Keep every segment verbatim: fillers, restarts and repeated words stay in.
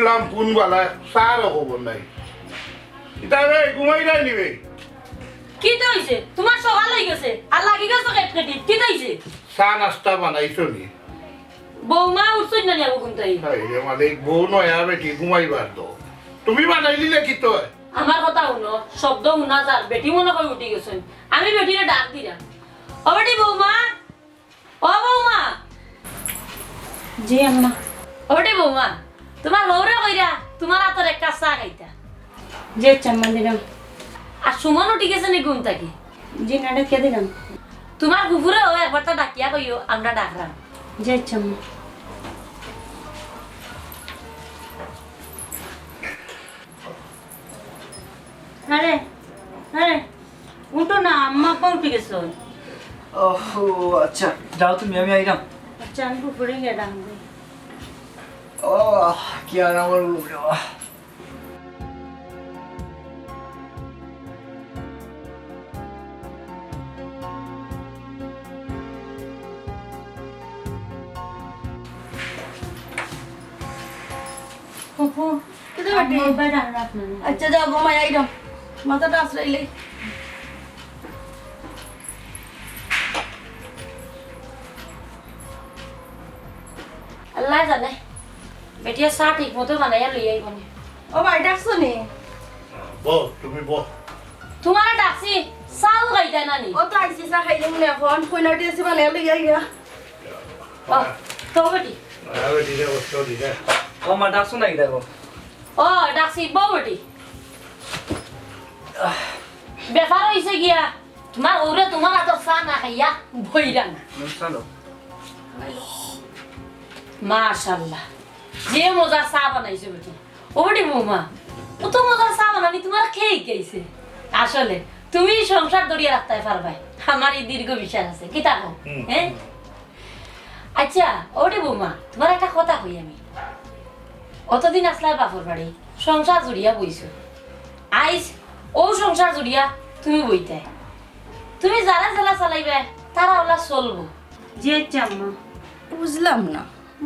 কাম কোন বালা, চার খবর নাই। ইতা রে, ঘুমাই যায়নি বে? কিতা অইছে? তুমার সকাল অই গেছে, আর লাগি গেছো কেটকেটি। কিতা অইছে? চা নাস্তা বানাইছো নি? বৌমা উঠছইন না নি আবু কুন্তাই? হায় রে মালিক, বউ নয়া বেটি ঘুমাইবার তো। তুমি বানাইলি না কিতা? আমার কথা হুনো, শব্দ হুনা যার, বেটি মনো কয় উঠি গেছইন। আমি বেটিরে ডাক দিরাম। ও বেটি বৌমা, ও বৌমা। জি আম্মা। ও বেটি বৌমা, তুমার বউরে কইরা তুমার আতর এক কাপ চা খাইতা। জি আচ্ছা আম্মা, দিরাম। আর সুমন উঠি গেছে নি ঘুম থাকি? জি না, ডাকিয়া দিরাম। তুমার ফুফুরেও একবারতা ডাকিয়া কইও, আমরা ডাকরাম। জি আচ্ছা আম্মা। আরে, আরে, উঠো না, আম্মা আব্বা উঠি গেছে। ওহ, আচ্ছা, যাও তুমি, আমি আইরাম। আচ্ছা, আমি উপরে গিয়া ডাক দেই। ও, কি আরাম আমার উপরে, বাহ। ফুফু, কিতা বেটি? আম্মা আব্বা ডাক রাখ না। আচ্ছা, যাও, ঘুমাই আইরাম। মাথাটা আছড়াইলাই। আল্লায় জানে, বেটিয়ে চা ঠিক মতো বানাইয়া লইয়া আইবো নি। ও ভাই, ডাকছো নি? বও, তুমি বও। তুমারে ডাকছি, চাও খাইতায় না নি? ও তো আইছি, চা খাইলে মনে অখন। কইনা উঠি আছি, বানাইয়া লইয়া আইয়া। ও, তো বেটি। আরে বেটি রে, বসো বেটি রে। ও মা, ডাকছো না কিতা গো? ও, ডাকছি, বও বেটি। ব্যাপার অইছে গিয়া, তুমার বউরে তুমার আতর চা না খাইয়া বইরা না। নুন চা লও। মাশাআল্লাহ, যে মজার চা বানাইছো বেটি। ও বেটি বৌমা, অত মজার চা বানানি তুমার কে শিখাইছে? আসলে, তুমি সংসার ধরিয়া রাখতায় পারবায়, আমার ই দৃঢ় বিশ্বাস আছে। কিতা কও? হুম। হ্যাঁ? আচ্ছা, ও বেটি বৌমা, তুমারে একটা কথা কই আমি। অতদিন আছলায় বাপর বাড়ি, সংসার জুড়িয়া বইছো। আইজ অউ সংসার জুড়িয়া তুমি বইতায়। তুমি যারা যেলা চালাইবায়, তারা অলা চলবো। জি আচ্ছা আম্মা। বুঝলাম না,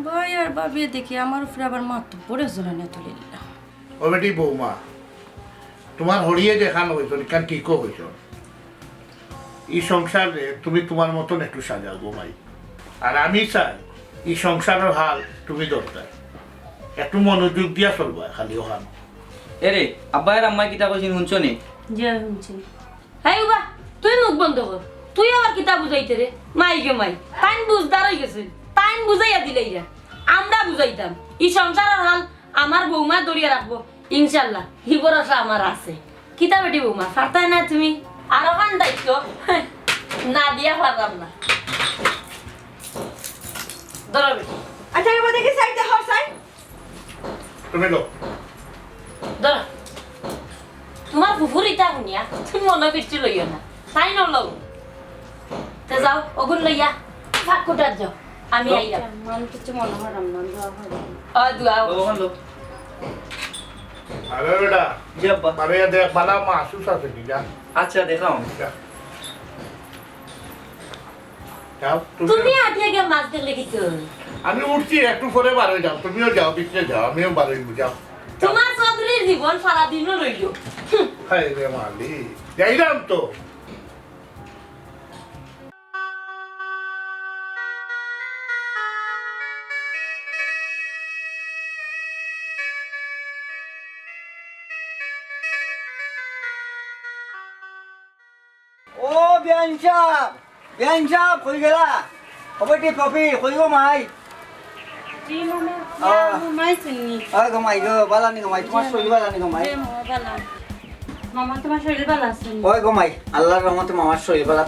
ভাই আর ভাবিয়ে দেখি আমার উপরে আবার মাতব্বর একজন আনিয়া তুলিলা। ও বেটি বৌমা, তুমার হরিয়ে যেখান কইছইন, ইখান ঠিকউ কইছইন। ই সংসাররে তুমি তুমার মতন একটু সাজাও গো মাই। আর আমি চাই, ই সংসারর হাল তুমি ধরতায়। একটু মনোযোগ দিয়া চলবায় খালি অখান। এরে, আব্বায় আর আম্মায় কিতা কইছইন হুনছো নি? জি, হুনছি। হেই উবা, তুই মুখ বন্ধ কর। তুই আবার কিতা বুঝাইতে রে? মাই গো মাই, তাইন বুঝদার অই গেছইন। তাইন বুঝাইয়া দিলাইরা। আমরা বুঝাইতাম। ই সংসারর হাল আমার বৌমায় ধরিয়া রাখবো। ইনশাআল্লাহ, হি ভরসা আমার আছে। কিতা বেটি বৌমা, পারতায় না তুমি? আর অখান দায়িত্ব না দিয়া পারলাম না। ধরো বেটি। আচ্ছা, এবার দেখি সাইড দেখো, সাইড। তুমি লও। ধরো। তুমার ফুফুর ইতা হুনিয়া তুমি মনো কিচ্ছু লইও না। তাইন লও। তে যাও, অগুন লইয়া ফাঁক কুটাত যাও। আমি আইরাম। আচ্ছা, আমি কিচ্ছু মনো করাম না, দোয়া করাম। ও, দোয়া। বাবা, ওখান লও। আরে বেটা, জি আব্বা। আরে দেখ, বালা মাসুস আছে নি, যা। আচ্ছা, দেখাও। যা। যাও, তুমি তুমি আটিয়া গিয়া মাছ দেখলে কি তো? আমি উঠছি, একটু পরে বার অই যাও, তুমিও যাও, ভিতরে যাও, আমিও বার অইমু, যাও। তোমার চৌধুরীর জীবন সারাদিনও রইল। হায় রে মালি, যাইলাম তো। ও বিয়ান সাব, বিয়ান সাব, কই গেলা? ও বেটি পপি, কই গো মাই? জি মামা, আহ। ইয়া, মামা আইছইন নি? ওই গো মাই গো, বালা নি গো মাই, তোমার শরীর বালা নি গো মাই? জি মামা, বালা। মামা, তোমার শরীর বালা আছে নি? ওই গো মাই, আল্লাহর রহমতে মামার শরীর বালা।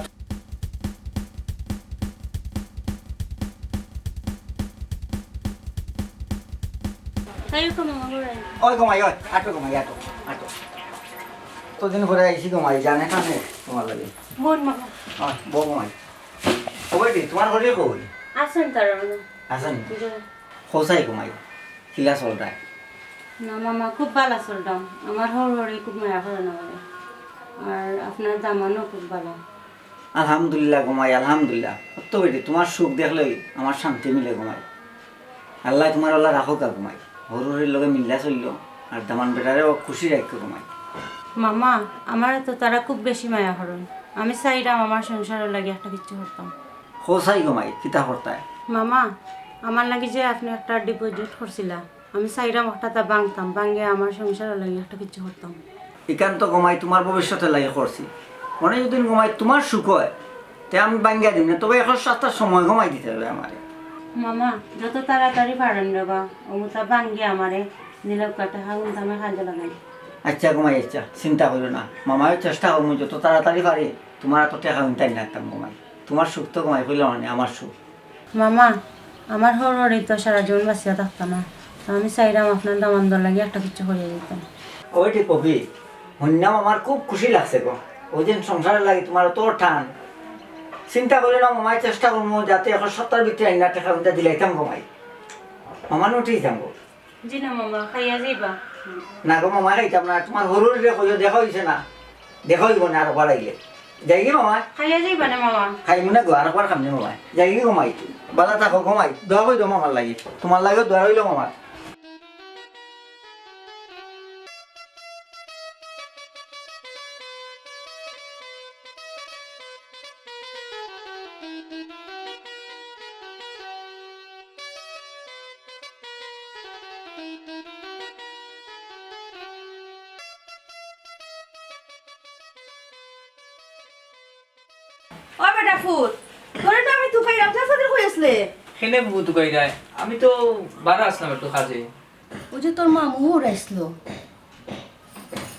তাই তো মামা, ঘুরে আই। ওই গো মাই, ওই, আটো গো মাই, আটো, আটো। কতদিন পরে আইছি গো মাই, জানে কানে তোমার লাগি। বোন মামা। আহ, বউ গো মাই। ও বেটি, তোমার হরি কই? আছেন তারা। আছেন? জি। হোসাই গো মাই, কিলা চলরায়? না মামা, খুব বালা চলরাম। আমার হউর হরি খুব মায়া করেন আমারে। আর আপনার দামানও খুব বালা। আলহামদুলিল্লাহ গো মাই, আলহামদুলিল্লাহ। অত বেটি, তোমার সুখ দেখলেউ আমার শান্তি মিলে গো মাই। আল্লায় তোমার আল্লাহ রাখউক গো মাই। হউর হড়ির লগে মিল্লা চললো, আর দামান বেটারেও খুশি রাখিও গো মাই। মামা, আমারে তো তারা খুব বেশি মায়া করইন। আমি চাইরাম আমার সংসারর লাগি একটা কিচ্ছু করতাম। কও চাই গো মাই, কিতা করতায়? মামা, আমার লাগি যে আপনে একটা ডিপোজিট করছিলা, আমি চাইরাম অটাতা ভাঙতাম, ভাঙিয়া আমার সংসারর লাগি একটা কিচ্ছু করতাম। ইখান তো গো মাই তুমার ভবিষ্যতর লাগি করছি। অনো যুদি গো মাই তুমার সুখ অয়, তে আমি ভাঙ্গিয়া দিমু নে, তবে অখন সাতটার সময় গো মাই দিতে অইবো আমারে। মামা, যত তাড়াতাড়ি পারইন রে বা, অমুতা ভাঙ্গিয়া আমারে দিলে উকা টেকা গুনতা আমি কাজে লাগাই। আইচ্ছা গো মাই, আইচ্ছা, চিন্তা করিও না, মামায়ও চেষ্টা করমু যত তাড়াতাড়ি পারি তুমার আতো টেকা গুনতা আনিয়া দিতাম গো মাই। তুমার সুখ তো গো মাই কইলাম নে, আমার সুখ। মামা, আমার হউর হড়ি তো সারা জীবন বাঁচিয়া থাকতা না, তো আমি চাইরাম আপনার দামান্দর লাগি একটা কিচ্ছু করিয়া দিতাম। ওই ঠিক কবি, হুনলাম আমার খুব খুশি লাগছে গো, অউ যে সংসারর লাগি তুমার অত টান। চিন্তা করিও না মামায়, চেষ্টা করমু যাতে অখন সাতটার ভিতরে আনিয়া টেকা গুনতা দিলাইতাম গো মাই। মামা নুটি যাইমু। জি না মামা, খাইয়া যাইবা। না গো মামা, খাইতাম না, তুমার হউর হড়িরে কইও, দেখা অইছে না, দেখা অইবো না আরোকবার আইলে। যাইগি মামা? খাইয়া যাইবা না মামা? খাইমু না গো, আরোকবার খামু নে মামা। যাইগি গো মাই? বালা থাকো গো মাই, দোয়া করিও মামার লাগি, তুমার লাগিও দোয়া রইলো মামা। ও বেটা ফুত, তোরে তো আমি তুকাইরাম, তুই ফাদির কই আছলে? কেনে ফুত তুকাইরায়? আমি তো বারা আছলাম একটু কাজে। ওই যে তোর মামু হউর আইছলো,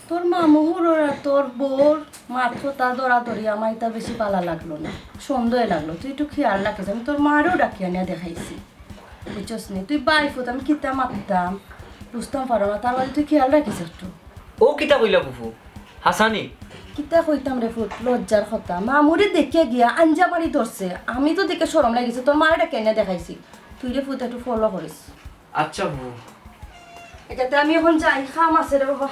তোর মামু হউর আর তোর বউর মাত-কথা ধরাধরি আমার ইতা বেশি বালা লাগলো না, সন্দেহ লাগলো। তুই একটু খেয়াল রাখিস, আমি তোর মারেও ডাকিয়া আনিয়া দেখাইছি, বুঝছস নি? তুই ভাইফুত, আমি কিতা মাততাম, বুঝতাম পারো না, তার বাদে তুই খেয়াল রাখিস একটু। ও কিতা কইলা ফুফু? হাছানি? কিতা কইতাম রে ফুত, লজ্জার কথা। মামুরে দেখিয়া গিয়া আঞ্জা মারি ধরছে। আমি তো দেখে শরম লাগিছে, তোর মারে ডাকিয়া আনিয়া দেখাইছি। তুই রে ফুত একটু follow করিস। আচ্ছা ফুফু। এটাতে আমি অখন যাই, কাম আছে রে বাবা।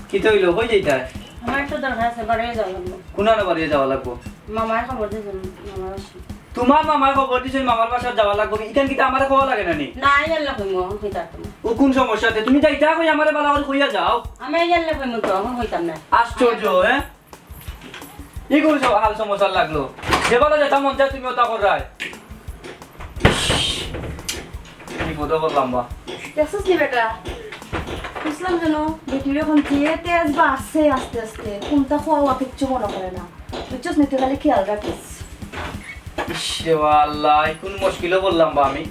কিতা অইলো? কই যাইতায়? আমার একটু দরকার আছে, বাড়িত যাওয়া লাগবো। কুনানো বাড়িত যাওয়া লাগবো? মামায় খবর দিছইন, মামার বাসাত। তুমার মামায় খবর দিছইন, মামার বাসাত যাওয়া লাগবো। ইখান কিতা আমারে কওয়া লাগে না নি? না, আইয়া কইমু, অখন কইতাম না। ও কুন সমস্যাতে? তুমি যাইতায় কই আমারে বালা করি কইয়া যাও। আমি আইয়া কইমু তো, অখন কইতাম না। আশ্চর্য, হ্যাঁ? ই কুন সব হাল সমাচার লাগলো? যেবালা যেতা মন চায় তুমি অতা কররায়। বিপদো পড়লাম বা। দেখছস নি বেটা? বুঝলাম যেন বেটির অখন যে তেজ বাড়ছে আস্তে আস্তে, কুনতা কওয়া কিচ্ছু মনো করে না। বুঝছস নি? তুই খালি খেয়াল রাখিস। ইশ রে বা আল্লাহ, ই কুন মুশকিলো পড়লাম বা আমি।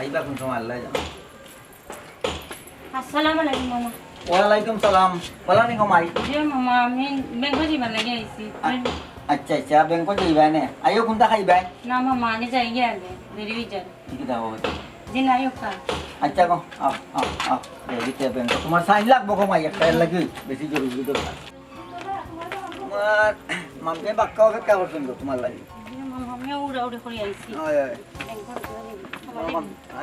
আইবা কুন সময় আল্লায় জানে। আসসালামু আলাইকুম মামা। ওয়ালাইকুম সালাম। বালা নি গো মাই? জি মামা, আমি ব্যাংকো যাইবার লাগি আইছি। আ-, আচ্ছা, আচ্ছা, ব্যাংকো যাইবায় নে। আইও, কুনতা খাইবায়? না মামা, আগে যাইগি আগে, দেরি অই যার। ঠিক আছে, বাবা। জি না, আইও কা। আচ্ছা গো, আও, আও, আও। এই যে ব্যাংকো তুমার sign লাগবো গো মাই, একটা এর লাগি বেশি জরুরি দরকার। তুমার মামে বাক্কা অপেক্ষা করছইন তো তুমার লাগি। মামা, আমি উড়াউড়ি করি আইছি। অয়, অয়।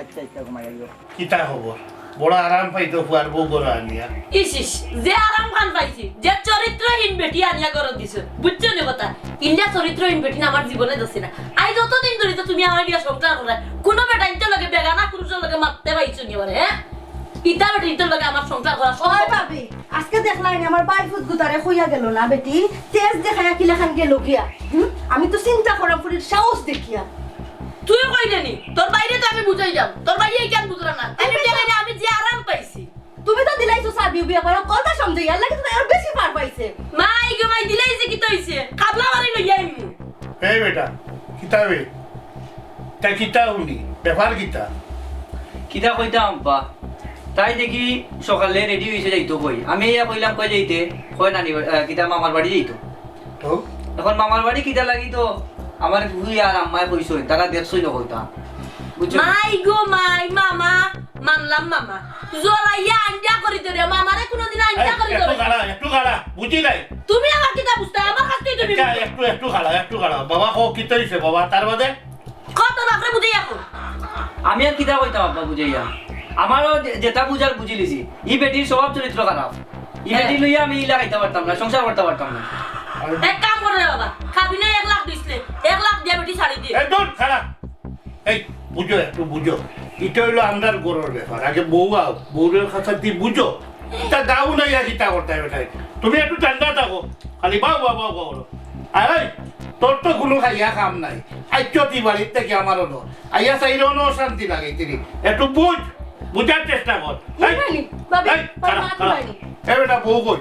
আচ্ছা, আচ্ছা, ঘুমাই আইও। কিতা খবর? বড় আরাম পাইতো ফুয়ার বউ ঘরো আনিয়া। ইস, ইস, যে আরাম খান পাইছি, যে চরিত্রহীন বেটি আনিয়া ঘরো দিছো। বুঝছো নি কথা? ইলা চরিত্রহীন বেটি না আমার জীবনে দেখছি না। আইজ অতদিন ধরি তো তুমি আমার বিয়া সংসার করায়। কুনু বেটাইন্তর লগে, বেগানা পুরুষর লগে মাততে পাইছো নি আমারে, হ্যাঁ? ইতা বেটাইন্তর লগে আমার সংসার করা সম্ভব ওই না। ভাবি, আজকে দেখলায় নি আমার ভাইফুত গুতারে কইয়া গেল না বেটি, তেজ দেখাইয়া কিলাখান গেল গিয়া। হুম? আমি তো চিন্তা করাম ফুরির সাহস দেখিয়া। তুই কইলে নি, তোর ভাইরে তো আমি বুঝাইলাম, তোর ভাইয়ে ইখান বুঝরা না। আমি আমি তো জানি না, আমি যে আরাম পাইছি। তুমি তো দিলাইছো চাবি উবি, আবার কথা সমঝাই, ইয়ার লাগি তো আরো বেশি পার পাইছে। মাই গো মাই, দিলাইছে কিতা অইছে? কাবলা বাড়ি লইয়া আইমু। এই বেটা, কিতা বে? তা কিতা হুনি? ব্যাপার কিতা? কিতা কইতাম আব্বা? তাই দেখি সকালে ready অইছে যাইতো কই। আমি ইয়া কইলাম কই যাইতে? কয় নানি বাড়ি, আহ, কিতা মামার বাড়ি যাইতো। তো? এখন মামার বাড়ি কিতা লাগি তো আমার ফুই আর আম্মায় কইছইন, তারা দেখছইন হকলতা। বুঝছো? মাই গো মাই, মামা, মানলাম মামা। জোরাইয়া আঞ্জা করি ধরে, মামারে কুনুদিন আঞ্জা এই, করি একটু ধরে। খাড়া, একটু খাড়া, বুঝি নাই। তুমি আবার কিতা বুঝতায়? আমার কাছ থাকি আচ্ছা, একটু, একটু খাড়া, একটু খাড়া। বাবা, কও, কিতা অইছে বাবা? তার বাদে? কও, তোর বাপরে বুঝাইয়া কও। আমি আর কিতা কইতাম আব্বা বুঝাইয়া? আমারও যে-, যেটা বুঝার বুঝিলিছি। ই বেটির স্বভাব চরিত্র খারাপ। ই হ্যাঁ। বেটি লইয়া আমি ইলা খাইতাম পারতাম না, সংসার করতাম পারতাম না। এক কাম কর রে বাবা, খাবি না এক লাখ দিছলে, এক লাখ দিয়া বেটি ছাড়ি দে। এই দূর, খাড়া। এই, বুঝো, একটু বুঝো। ইটা অইলো আমরার ঘরর ব্যাপার। আগে বউ আও, বউর কথা দি বুঝো। ইতা গাউ নাই আর ইতা করতে হবে তাই। তুমি একটু ঠান্ডা থাকো। খালি বাউ, বাউ, বাউ, বাউ করো। আর এই, তোর তো কুনু খাইয়া কাম নাই। আইচ্ছ তুই বাড়ির থাকি আমার অনো। আইয়া চাইলে অনো অশান্তি লাগে তিনি। একটু বুঝ, বুঝার চেষ্টা কর। এই, বুঝবানি, ভাবি, এই, ভাবি, খাড়া, মাত খাড়া। বুঝবানি। এ বেটা, বউ কই?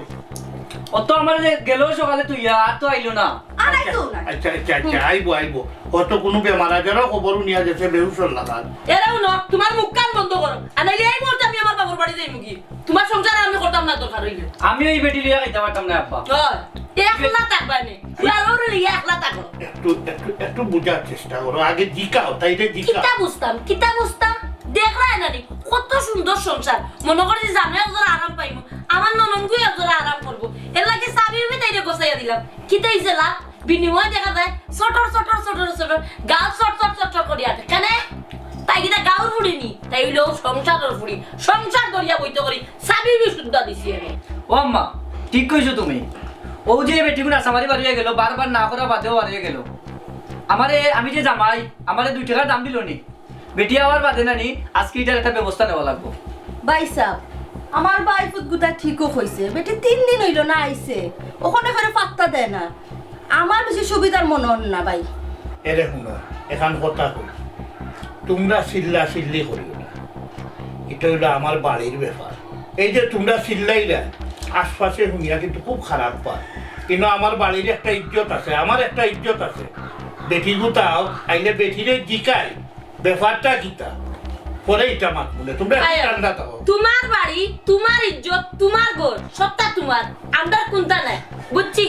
ও তো আমার যে গেল সকালে তুই আর তো আইলো না। আর আইতো না। আচ্ছা, আচ্ছা, আচ্ছা, হুম। আইবো, আইবো। হয়তো কুনু বেমার আজারও খবর হুনিয়া গেছে, বেহুশ অইলা কাল। এরে হুনো, তুমার মুখ কান বন্ধ করো। আর নাইলে এই মুহূর্তে আমি আমার বাবার বাড়ি যাইমুগি। তুমার সংসার আমি করতাম না দরকার অইলে। আমিও ই বেটি লইয়া খাইতাম পারতাম না, আব্বা। ওই, একলা থাকবায় নে। বাবার লইয়া একলা থাকো। একটু, একটু, একটু বুঝার চেষ্টা করো। আগে জিকাও, তাইরে জিকাও। কিতা বুঝতাম, কিতা বুঝতাম? দেখরায় না নি, কত সুন্দর সংসার। মনো করি যে জামাই একজরা আরাম পাইমু, আমার ননদগুয়ে একজরা আরাম করবো। এর লাগি চাবি উবি তাইরে গছাইয়া দিলাম। কিতা অইছে লাভ? বিনিময়ে দেখা যায় চটর চটর চটর চটর, গাল চট চট চট চট করি আটে। কেনে? তাই কিতা গাউর ফুড়ি নি? তাই অইলো সংসারর ফুড়ি। সংসার ধরিয়া বইতে করি, চাবি উবি সুদ্ধা দিছি আমি। ও আম্মা, ঠিক কইছো তুমি। ও যে বেটিগুন আসামারি বাড়িয়া গেল, বারবার না করা বাদেও বাড়িয়া গেল। আমারে, আমি যে জামাই, আমারে দুই টেকার দাম দিল নি। বেটি আওয়ার বাদে নানি, আজকে ইটার একটা ব্যবস্থা নেওয়া লাগবো। ভাইসাব, আমার ভাইফুত গুতা ঠিকও কইছে। বেটি তিন দিন অইলো না আইছে, অখনে ফেরে পাত্তা দেয় না। আমার বেশি সুবিধার মনো অর না ভাই। এরে হুনো, এখান কথা কই, তুমরা চিল্লা চিল্লি করিও না। ইটা অইলো আমার বাড়ির ব্যাপার। এই যে তুমরা চিল্লাইরা, আশপাশে হুনিয়া কিন্তু খুব খারাপ পায়। কিন্তু আমার বাড়ির একটা ইজ্জত আছে, আমার একটা ইজ্জত আছে। বেটি গুতাও আইলে বেটিরে জিকাই, ব্যাপারটা কিতা? পরে ইটা মাতমুনে, তুমরা একটু আয়ো, ঠান্ডা থাকো। তুমার বাড়ি, তুমার ইজ্জত, তুমার ঘর, সবটা তুমার, আমরার কুন্তা নাই, বুঝছি?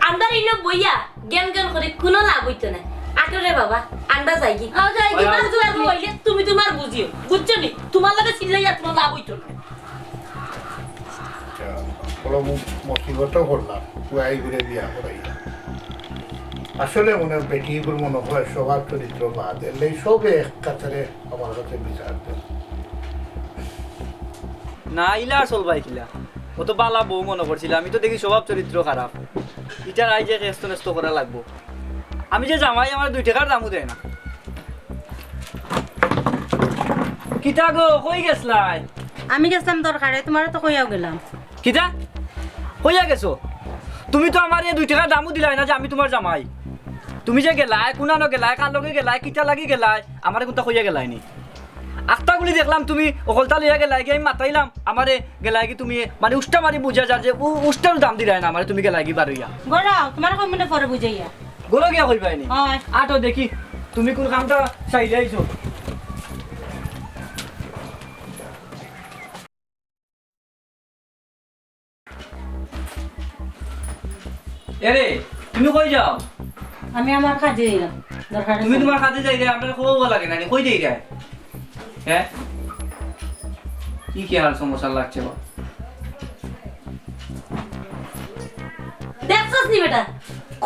আমরা ইনো বইয়া জ্ঞান জ্ঞান করি কুনু লাভ অইতো নায়। আটো রে বাবা, আমরা যাইগি। আও, যাইগি। তুমার যুদি অইলে তুমি তুমার বুঝিও, বুঝছো নি? তুমার লগে চিল্লাইয়া কুনু লাভ অইতো নায়। আচ্ছা, বড় মু-, মুসিবতও করলাম, পুয়াই ঘুরে বিয়া করাইলাম। আসলে মনে হয় বেটিগুর মনে হয় স্বভাব চরিত্র বাদ, এর লাগি সবে এক কাতারে আমার কাছে বিচার দেয়। না, ইলা আসল ভাই কিলা? ও তো বালা বউ মনে করছিল, আমি তো দেখি স্বভাব চরিত্র খারাপ। ইটার আইজ যে হেস্ত নেস্ত করা লাগবো। আমি যে জামাই, আমার দুই টেকার দামও দেয় না। কিতা গো, কই গেছলায়? আমি গেছলাম দরকারে, তুমারে তো কইয়াও গেলাম। কিতা? কইয়া গেছো? তুমি তো আমারে দুই টেকার দামও দিলায় না যে আমি তুমার জামাই। তুমি যে গেলায়, কুনানো গেলায়, কার লগে গেলায়, কিতা লাগি গেলায়, আমারে কুন্তা কইয়া গেলায় নি? আখতা গুলি দেখলাম তুমি অকলতা লইয়া গেলায়গি, আমি মাতাইলাম, আমারে গেলায়গি তুমি, মানে, উষ্টা মারি বুঝা যার যে উ-, উষ্টারও দাম দিলায় না আমারে, তুমি গেলায়গি বারইয়া। ঘরো আও, তুমারে কইমুনে পরে বুঝাইয়া। ঘরো গিয়া কইবায় নি? অয়। আটো দেখি, তুমি কুন কামটা চাইলে আইছো। এরে, তুমি কই যাও? আমি আমার কাজে যাইলাম, দরকার তুমি আছে। তুমার কাজে যাইরে, আমরার খবর লাগে না, কই যাইরে? হ্যাঁ? কি কি আর সমস্যা লাগছে বা? দেখছস নি বেটা,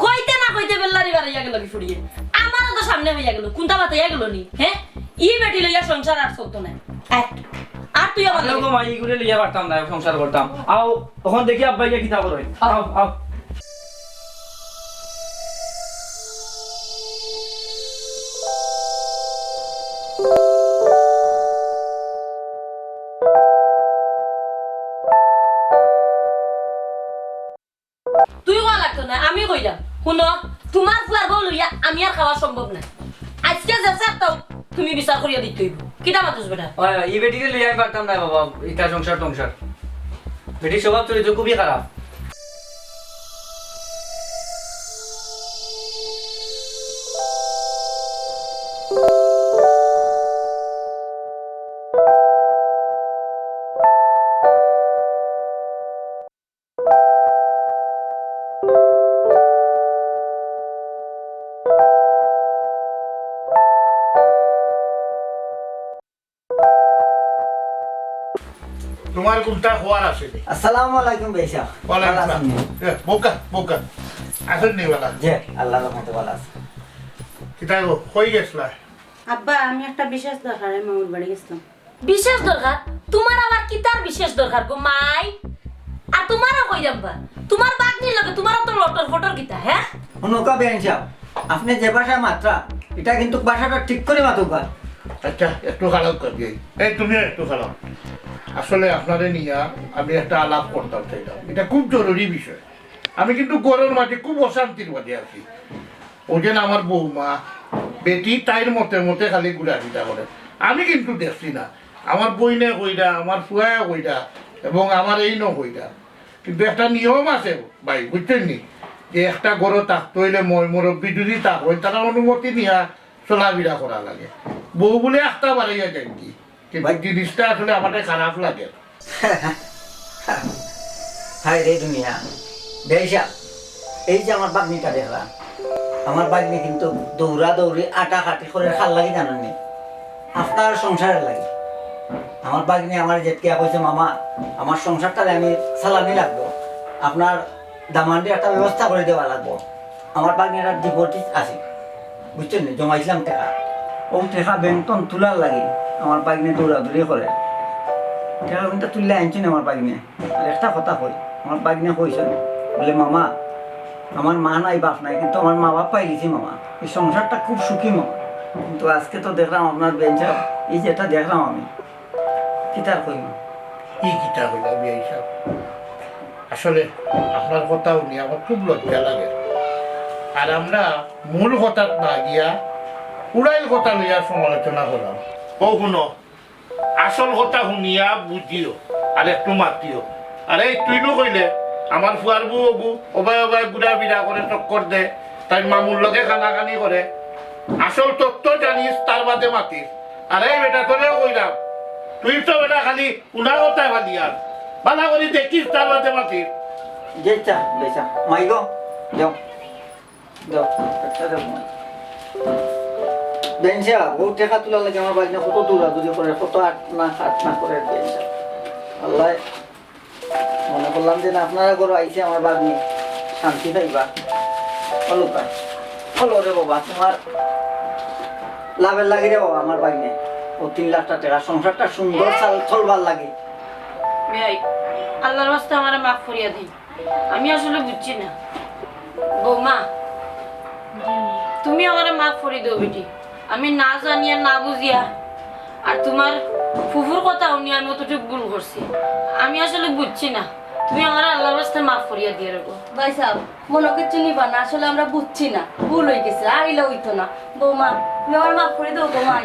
কইতে না কইতে বেল্লারি বাড়াইয়া গেল কি ফুড়িয়ে। আমারও তো সামনে হইয়া গেল, কুন্তা বাতাইয়া গেল নি, হ্যাঁ? ই বেটি লইয়া সংসার আর চলতো না। আয়, আর তুই আমার লগে। মাই ইগুরে লইয়া পারতাম না, সংসার করতাম। আও, অখন দেখি আব্বা গিয়া কিতা করে। আও, আও। তুই কওয়া লাগতো না, আমি কইলাম। হুনো, তুমার ফুয়ার বউ লইয়া আমি আর খাওয়া সম্ভব না। আইজকে যে স্যার তাও তুমি বিচার করিয়া দিতে অইবো। কিতা মাতস বেটা? অয়, অয়, ই বেটিরে লইয়া আমি পারতাম না বাবা, ইতা সংসার টংসার। বেটির স্বভাব চরিত্র খুবই খারাপ। তুমার কুন্তা কওয়ার আছে নি? আসসালামু আলাইকুম ভাইসাব। ওয়ালাইকুম আসসালাম। এ, বউক্কা, বউক্কা। আছইন নি বালা? জি, আল্লাহর রহমতে বালা আছি। কিতা গো, কই গেছলা? আব্বা, আমি একটা বিশেষ দরকারে মামুর বাড়ি গেছলাম। বিশেষ দরকার? তুমার আবার কিতার বিশেষ দরকার গো মাই? আর তুমারও কইরাম বা, তুমার বাগনির লগে তুমারও তো লটর ফটর কিতা, হে? হুনউক্কা বেআইন সাব, আপনে যে ভাষায় মাতরা, ইটা কিন্তু ভাষাটা ঠিক করি মাতউক্কা। আচ্ছা, একটু খাড়াউক্কা। এই, তুমিও একটু খাড়াও। আসলে আপনারে নিয়া আমি একটা আলাপ করতাম চাইলাম, ইটা খুব জরুরি বিষয়। আমি কিন্তু ঘরর মাঝে খুব অশান্তির মাঝে আছি। অউ যেন আমার বউমা, বেটি তাইর মতে মতে খালি ঘুরাফিরা করে। আমি কিন্তু দেখছি না। আমার বইনে কইরা, আমার ফুয়ায় কইরা, এবং আমার এইনও কইরা। কিন্তু একটা নিয়ম আছে ভাই, বুঝছইন নি? যে একটা ঘরো থাকতে অইলে ময়-মুরব্বি যদি থাকইন, তারার অনুমতি নিয়া চলাফিরা করা লাগে। বউ বুলে আখতা বাড়াইয়া যাইন কি? কিন্তু ভাই, জিনিসটা আসলে আমারে খারাপ লাগে। হায় রে দুনিয়া। বেআইন সাব, এই যে আমার বাগনিটা দেখরা, আমার বাগনি কিন্তু দৌড়াদৌড়ি আটাকাটি করের কার লাগি জানইন নি? আপনার সংসারের লাগি। আমার বাগনি আমারে যেতকিয়া কইছে, "মামা, আমার সংসারটারে আমি চালানি লাগবো, আপনার দামান্ডে একটা ব্যবস্থা করি দেওয়া লাগবো।" আমার বাগনির একটা ডিপোজিট আছে, বুঝছইন নি, জমাইছলাম টেকা। অউ টেকা ব্যাংক তন তুলার লাগি আমার বাগনি দৌড়াদৌড়ি করে। টেকা কিন্তু তুলিয়া আনছইন আমার বাগনি। আর একটা কথা কই, আমার বাগনি কইছইন, বুলে, "মামা, আমার মা নাই, বাপ নাই, কিন্তু আমার মা-বাপ পাই গেছি মামা। এই সংসারটা খুব সুখী মামা। কিন্তু আজকে তো দেখরাম আপনার বেআইন সাব, এই যেটা দেখরাম আমি, কিতার কইমু?" ই কিতা কইলা বেআইন সাব? আসলে আপনার কথা হুনি আমার খুব লজ্জা লাগে। আর আমরা মূল কথাত না গিয়া উড়াইল কথা লইয়া সমালোচনা কররাম। অউ হুনো, আসল কথা হুনিয়া বুঝিও, আর একটু মাতিও। আর এই তুই নু কইলে, আমার ফুয়ার বউ অগু, অবায় অবায় ঘুরাফিরা করে, চক্কর দে, তাইর মামুর লগে কানাকানি করে। আসল তথ্য জানিস, তার বাদে মাতিস। আর এই বেটা, তোরেও কইরাম, তুই তো বেটা খালি উনা কথায় ফালিয়ার। বালা করি দেখিস, তার বাদে মাতিস। জি আচ্ছা, জি আচ্ছা। মাই গো, যাও। যাও, একটা যাও, মাই। বেআইন সাব, অউ টেকা তুলার লাগি আমার বাগনি কত দৌড়াদৌড়ি করে, কত আট না, আট না করে বেআইন সাব। আল্লাহ, মনে করলাম যে না, আপনারা ঘরো আইছে আমার বাগনি, শান্তি পাইবা। অলুকা, বলো রে বাবা, তুমার লাভের লাগি রে বাবা, আমার বাগনি। অউ তিন লাখটা টেকা, সংসারটা সুন্দর চাল-, চলবার লাগি। বেআই, আল্লাহর ওয়াস্তে আমারে মাফ করিয়া দিন। আমি আসলে বুঝছি না। বৌমা, তুমি আমারে মাফ করি দেও বেটি। আমি না জানিয়া, না বুঝিয়া, আর তুমার ফুফুর কথা হুনিয়া আমি অতটুক ভুল করছি। আমি আসলে বুঝছি না। তুমি আমারে আল্লাহর ওয়াস্তে মাফ করিয়া দিয়া রাখো। ভাই সাব, মনো কিচ্ছু নিবা না, আসলে আমরা বুঝছি না, ভুল অই গেছে, আইলে অইতো না। বৌমা, তুমি আমারে মাফ করি দেও, বৌমা।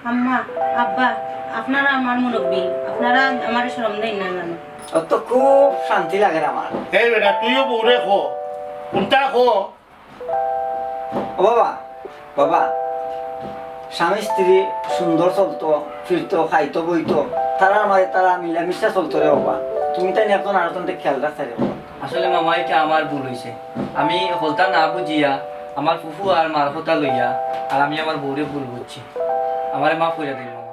আম্মা, আব্বা, আপনারা আমার মুরব্বি, আপনারা আমারে শরম দেইন না জানো। অত খুব শান্তি লাগের আমার। এই বেটা, তুইও বউরে ক, কুনটা ক? ও বাবা, বাবা, স্বামী স্ত্রী সুন্দর চলতো, ফিরতো, খাইতো, বইতো, তারার মাঝে তারা মিলামিশা চলতো রে বাবা। তুমি তাই একজন আরেকজনকে খেয়াল রাখতে রে বাবা। আসলে মামা, ইটা আমার ভুল অইছে। আমি হকলতা না বুঝিয়া, আমার ফুফু আর মার কথা লইয়া, আর আমি আমার বউরে ভুল বুঝছি। আমারে মাফ করিয়া দিন মামা।